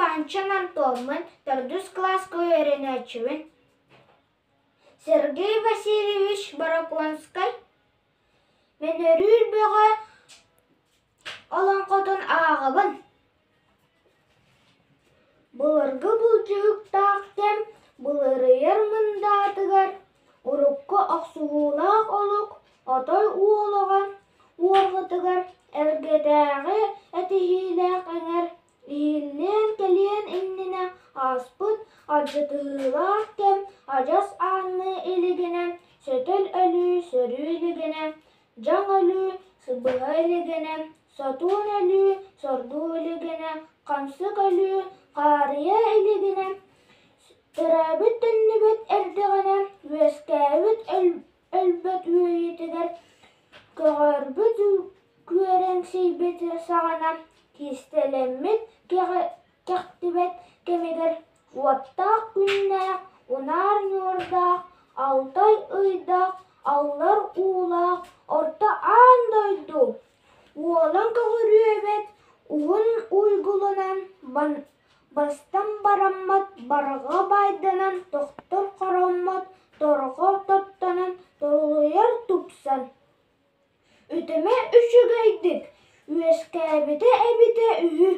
Поганчин Антоммун, төрдүс кылааска үөрэнээччибин. Сергей Васильевич Бараконскай Мөнөрүүр Бөҕө олоҥхотун ааҕабын. Былыргы былдьаһыктаах кэм былырыйар мындаатыгар урукку охсуһуулаах олук отой уолаҕа уорҕатыгар эргэтээҕи этиһиилээх эҥэр иһиллээн кэлиэн иннинэ ааспыт алдьатыһыылаах кэм адьас аанныы илигинэ сөтөл өлүү сөрүү илигинэ дьаҥ өлүү сыбыһа илигинэ сотуун өлүү сордуу илигинэ хамсык өлүү хаарыйа илигинэ төрөөбүт төннүбэт эрдэҕинэ үөскээбит өлбөт үөйүүтүгэр көҕөрбүт күөрэҥсийбит саҕана кистэлэммит кэхтибэт кэмигэр уоттаах күннээх, унаар ньуурдаах, алтай ыйдаах, аллар уулаах орто аан дойду уолан көҕүрүөбэт уһун уйгуланан бастан бараммат барҕа баайданан тохтор хороммот торҕо тоттонон торулуйар тупсан Үтүмэ үчүгэйдик үөскээбитэ эбитэ үһү.